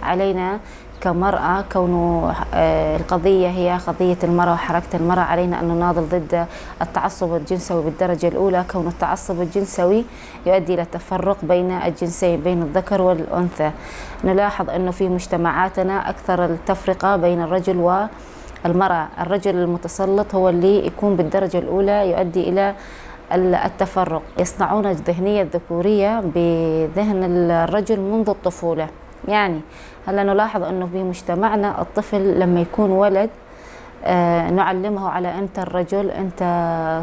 علينا كمرأة، كونه القضية هي قضية المرأة وحركة المرأة، علينا أن نناضل ضد التعصب الجنسوي بالدرجة الأولى، كون التعصب الجنسوي يؤدي إلى التفرق بين الجنسين، بين الذكر والأنثى. نلاحظ أنه في مجتمعاتنا أكثر التفرقة بين الرجل والمرأة، الرجل المتسلط هو اللي يكون بالدرجة الأولى يؤدي إلى التفرق. يصنعون الذهنية الذكورية بذهن الرجل منذ الطفولة. يعني هلا نلاحظ أنه في مجتمعنا الطفل لما يكون ولد نعلمه على أنت الرجل، أنت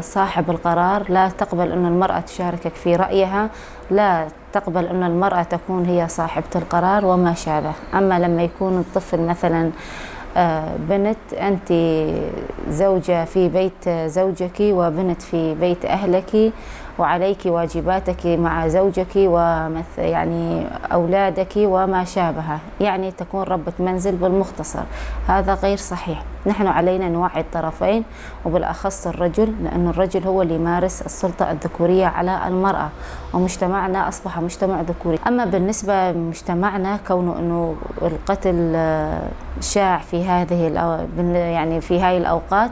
صاحب القرار، لا تقبل أن المرأة تشاركك في رأيها، لا تقبل أن المرأة تكون هي صاحبة القرار وما شابه. أما لما يكون الطفل مثلا بنت، أنت زوجة في بيت زوجك وبنت في بيت أهلك، وعليك واجباتك مع زوجك ومث يعني أولادك وما شابه، يعني تكون ربة منزل بالمختصر. هذا غير صحيح. نحن علينا نوعي الطرفين وبالأخص الرجل، لأن الرجل هو اللي يمارس السلطة الذكورية على المرأة، ومجتمعنا أصبح مجتمع ذكوري. أما بالنسبة لمجتمعنا، كونه أنه القتل شاع في هذه يعني في هاي الأوقات،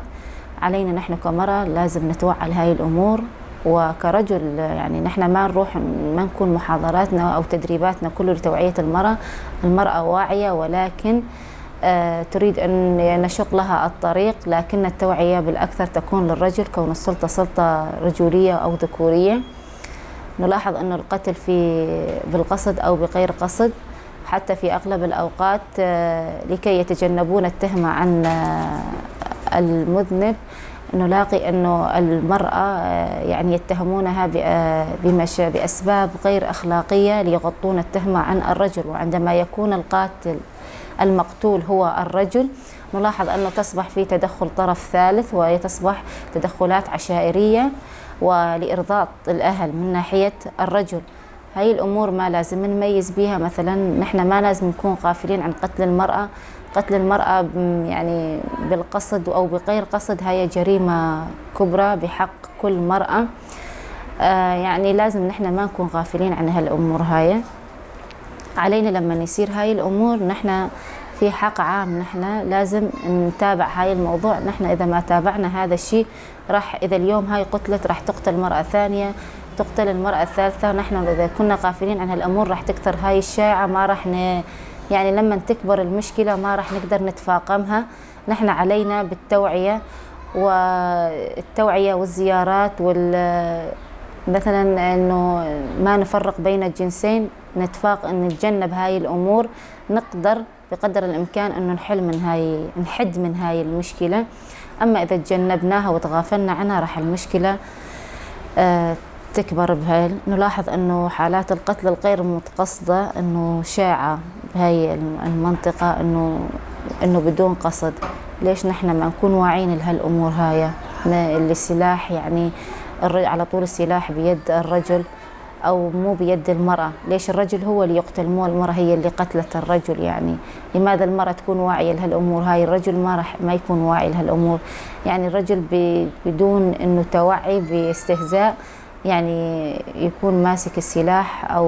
علينا نحن كمرأة لازم نتوعى لهاي الأمور. وكرجل يعني نحن ما نروح، ما نكون محاضراتنا أو تدريباتنا كله لتوعية المرأة. المرأة واعية، ولكن تريد أن نشق لها الطريق، لكن التوعية بالأكثر تكون للرجل، كون السلطة سلطة رجولية أو ذكورية. نلاحظ أن القتل في بالقصد أو بغير قصد، حتى في أغلب الأوقات لكي يتجنبون التهمة عن المذنب، نلاقي أنه المرأة يعني يتهمونها بأسباب غير أخلاقية ليغطون التهمة عن الرجل. وعندما يكون القاتل المقتول هو الرجل، نلاحظ أنه تصبح في تدخل طرف ثالث، وتصبح تدخلات عشائرية ولإرضاء الأهل من ناحية الرجل. هاي الأمور ما لازم نميز بيها. مثلا نحن ما لازم نكون غافلين عن قتل المرأة. قتل المرأة يعني بالقصد أو بغير قصد هي جريمة كبرى بحق كل مرأة. يعني لازم نحن ما نكون غافلين عن هالأمور هاي. علينا لما يصير هاي الأمور نحن في حق عام، نحن لازم نتابع هاي الموضوع. نحن إذا ما تابعنا هذا الشيء راح، إذا اليوم هاي قتلت راح تقتل مرأة ثانية، تقتل المرأة الثالثة. نحن إذا كنا غافلين عن هالأمور راح تكثر هاي الشائعة، ما راح يعني لما تكبر المشكلة ما راح نقدر نتفاقمها. نحن علينا بالتوعية والتوعية والزيارات مثلا انه ما نفرق بين الجنسين، نتفاق ان نتجنب هاي الامور، نقدر بقدر الامكان انه نحل من هاي، نحد من هاي المشكلة. اما اذا تجنبناها وتغافلنا عنها راح المشكلة تكبر بهاي. نلاحظ انه حالات القتل الغير متقصدة انه شائعة بهاي المنطقة، انه بدون قصد. ليش نحن ما نكون واعيين لهالامور هاي؟ اللي السلاح يعني على طول السلاح بيد الرجل او مو بيد المرأة. ليش الرجل هو اللي يقتل، مو المرأة هي اللي قتلت الرجل؟ يعني لماذا المرأة تكون واعية لهالامور هاي، الرجل ما راح ما يكون واعي لهالامور؟ يعني الرجل بدون انه توعي باستهزاء يعني يكون ماسك السلاح او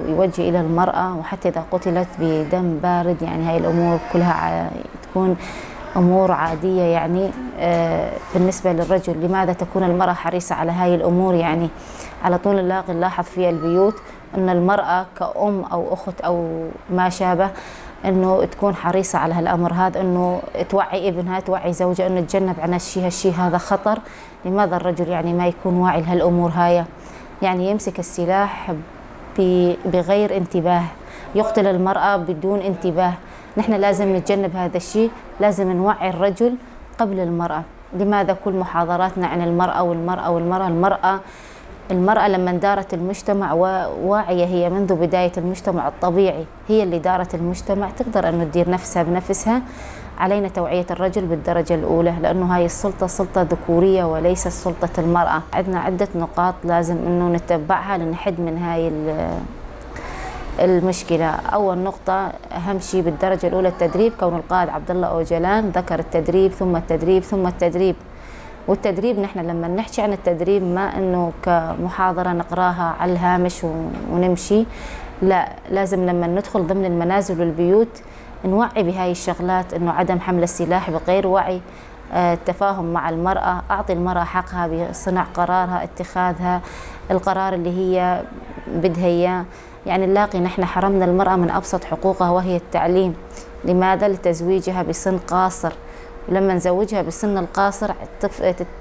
يوجه الى المرأة، وحتى اذا قتلت بدم بارد. يعني هاي الامور كلها تكون امور عادية يعني بالنسبة للرجل. لماذا تكون المرأة حريصة على هاي الامور؟ يعني على طول نلاحظ في البيوت ان المرأة كأم او اخت او ما شابه انه تكون حريصة على هالامر هذا، انه توعي ابنها، توعي زوجها، انه تجنب عن هالشيء هذا خطر. لماذا الرجل يعني ما يكون واعي لهالامور هاي؟ يعني يمسك السلاح بغير انتباه، يقتل المرأة بدون انتباه. نحن لازم نتجنب هذا الشيء، لازم نوعي الرجل قبل المرأة. لماذا كل محاضراتنا عن المرأة والمرأة والمرأة؟ المرأة لما دارت المجتمع واعية هي منذ بداية المجتمع الطبيعي، هي اللي دارت المجتمع، تقدر أن تدير نفسها بنفسها. علينا توعية الرجل بالدرجة الأولى، لأنه هاي السلطة سلطة ذكورية وليس سلطة المرأة. عندنا عدة نقاط لازم أنه نتبعها لنحد من هاي المشكلة. أول نقطة أهم شيء بالدرجة الأولى التدريب. كون القائد عبد الله أوجلان ذكر التدريب ثم التدريب ثم التدريب. والتدريب نحن لما نحكي عن التدريب ما أنه كمحاضرة نقراها على الهامش ونمشي، لا، لازم لما ندخل ضمن المنازل والبيوت نوعي بهاي الشغلات، إنه عدم حمل السلاح بغير وعي، التفاهم مع المرأة، أعطي المرأة حقها بصنع قرارها، اتخاذها القرار اللي هي بدها إياه. يعني نلاقي نحن حرمنا المرأة من أبسط حقوقها وهي التعليم. لماذا؟ لتزويجها بسن قاصر. لما نزوجها بسن القاصر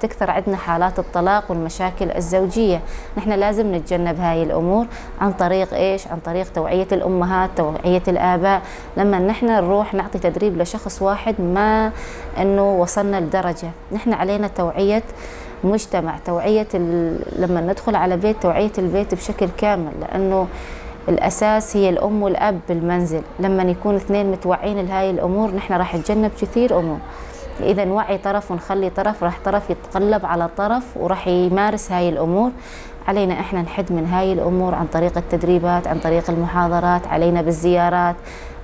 تكثر عندنا حالات الطلاق والمشاكل الزوجية. نحن لازم نتجنب هاي الأمور عن طريق إيش؟ عن طريق توعية الأمهات، توعية الآباء. لما نحن نروح نعطي تدريب لشخص واحد ما إنه وصلنا لدرجة، نحن علينا توعية مجتمع، توعية لما ندخل على بيت توعية البيت بشكل كامل، لأنه الأساس هي الأم والأب بالمنزل. لما يكون اثنين متوعين لهاي الأمور نحن راح نتجنب كثير أمور. إذا نوعي طرف ونخلي طرف، راح طرف يتقلب على طرف وراح يمارس هاي الأمور. علينا إحنا نحد من هاي الأمور عن طريق التدريبات، عن طريق المحاضرات، علينا بالزيارات،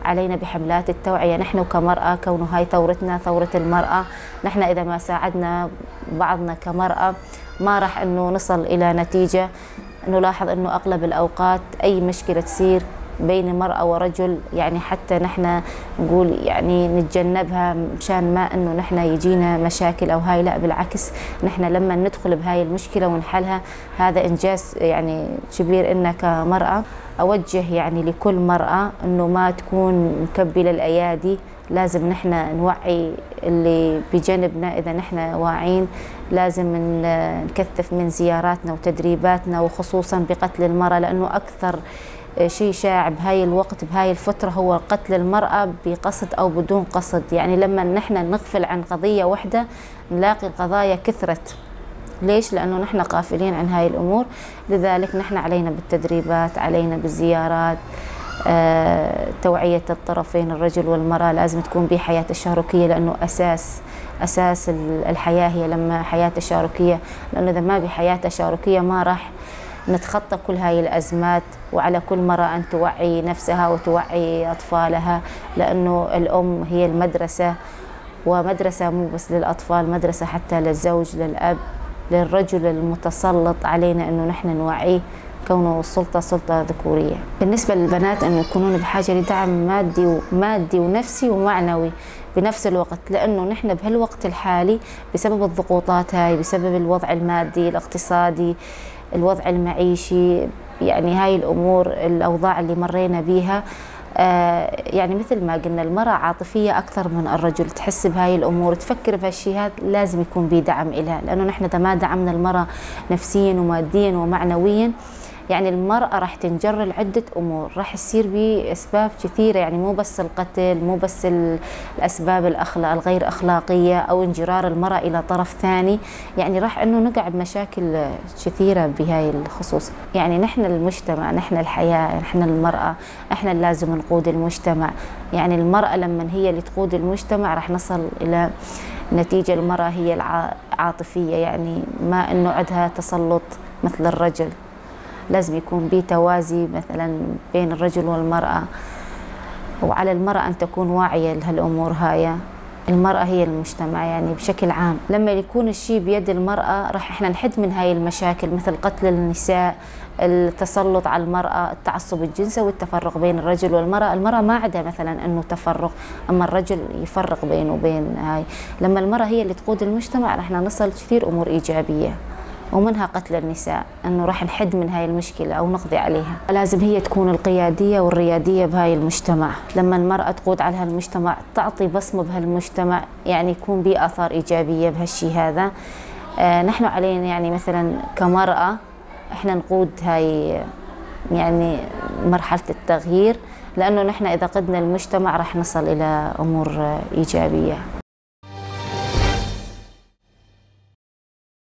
علينا بحملات التوعية. نحن كمرأة كونه هاي ثورتنا، ثورة المرأة، نحن إذا ما ساعدنا بعضنا كمرأة ما راح إنه نصل إلى نتيجة. نلاحظ إنه أغلب الأوقات أي مشكلة تصير بين مرأة ورجل، يعني حتى نحن نقول يعني نتجنبها مشان ما إنه نحن يجينا مشاكل أو هاي، لا بالعكس، نحن لما ندخل بهاي المشكلة ونحلها هذا إنجاز يعني كبير إلنا كمرأة. أوجه يعني لكل مرأة إنه ما تكون مكبلة الأيادي، لازم نحن نوعي اللي بجانبنا. إذا نحن واعين لازم نكثف من زياراتنا وتدريباتنا، وخصوصا بقتل المرأة، لأنه أكثر شيء شائع بهاي الوقت بهاي الفترة هو قتل المرأة بقصد أو بدون قصد. يعني لما نحن نغفل عن قضية واحدة نلاقي القضايا كثرت. ليش؟ لأنه نحن قافلين عن هاي الأمور. لذلك نحن علينا بالتدريبات، علينا بالزيارات، توعية الطرفين الرجل والمرأة. لازم تكون بحياة تشاركية، لأنه أساس الحياة هي لما حياة تشاركية، لأنه إذا ما بحياة تشاركية ما راح نتخطى كل هاي الأزمات. وعلى كل مرأة أن توعي نفسها وتوعي أطفالها، لأنه الأم هي المدرسة، ومدرسة مو بس للأطفال، مدرسة حتى للزوج، للأب، للرجل المتسلط. علينا أنه نحن نوعيه كونه السلطة سلطة ذكورية. بالنسبة للبنات أنه يكونون بحاجة لدعم مادي ونفسي ومعنوي بنفس الوقت، لأنه نحن بهالوقت الحالي بسبب الضغوطات هاي، بسبب الوضع المادي الاقتصادي، الوضع المعيشي، يعني هاي الأمور، الأوضاع اللي مرينا بيها، يعني مثل ما قلنا المرأة عاطفية أكثر من الرجل، تحس بهاي الأمور، تفكر بهالشيء هذا، لازم يكون بدعم إلها. لأنه نحن إذا ما دعمنا المرأة نفسيا وماديا ومعنويا، يعني المرأة راح تنجر لعدة أمور، راح تصير بأسباب كثيرة، يعني مو بس القتل، مو بس الأسباب الغير أخلاقية أو انجرار المرأة إلى طرف ثاني، يعني راح إنه نقع بمشاكل كثيرة بهاي الخصوص. يعني نحن المجتمع، نحن الحياة، نحن المرأة، إحنا اللي لازم نقود المجتمع. يعني المرأة لما هي اللي تقود المجتمع راح نصل إلى نتيجة. المرأة هي العاطفية، يعني ما إنه عندها تسلط مثل الرجل، لازم يكون بتوازي مثلا بين الرجل والمرأة. وعلى المرأة أن تكون واعية لهالأمور هاي. المرأة هي المجتمع يعني بشكل عام. لما يكون الشيء بيد المرأة راح احنا نحد من هاي المشاكل، مثل قتل النساء، التسلط على المرأة، التعصب الجنسي، والتفرق بين الرجل والمرأة. المرأة ما عندها مثلا أنه تفرق، أما الرجل يفرق بينه وبين هاي. لما المرأة هي اللي تقود المجتمع راح نصل كثير أمور إيجابية، ومنها قتل النساء، أنه راح نحد من هاي المشكلة أو نقضي عليها. لازم هي تكون القيادية والريادية بهاي المجتمع. لما المرأة تقود على هالمجتمع، تعطي بصمة بهالمجتمع، يعني يكون بآثار إيجابية بهالشي هذا. نحن علينا يعني مثلا كمرأة احنا نقود هاي يعني مرحلة التغيير، لأنه نحن إذا قدنا المجتمع راح نصل إلى أمور إيجابية.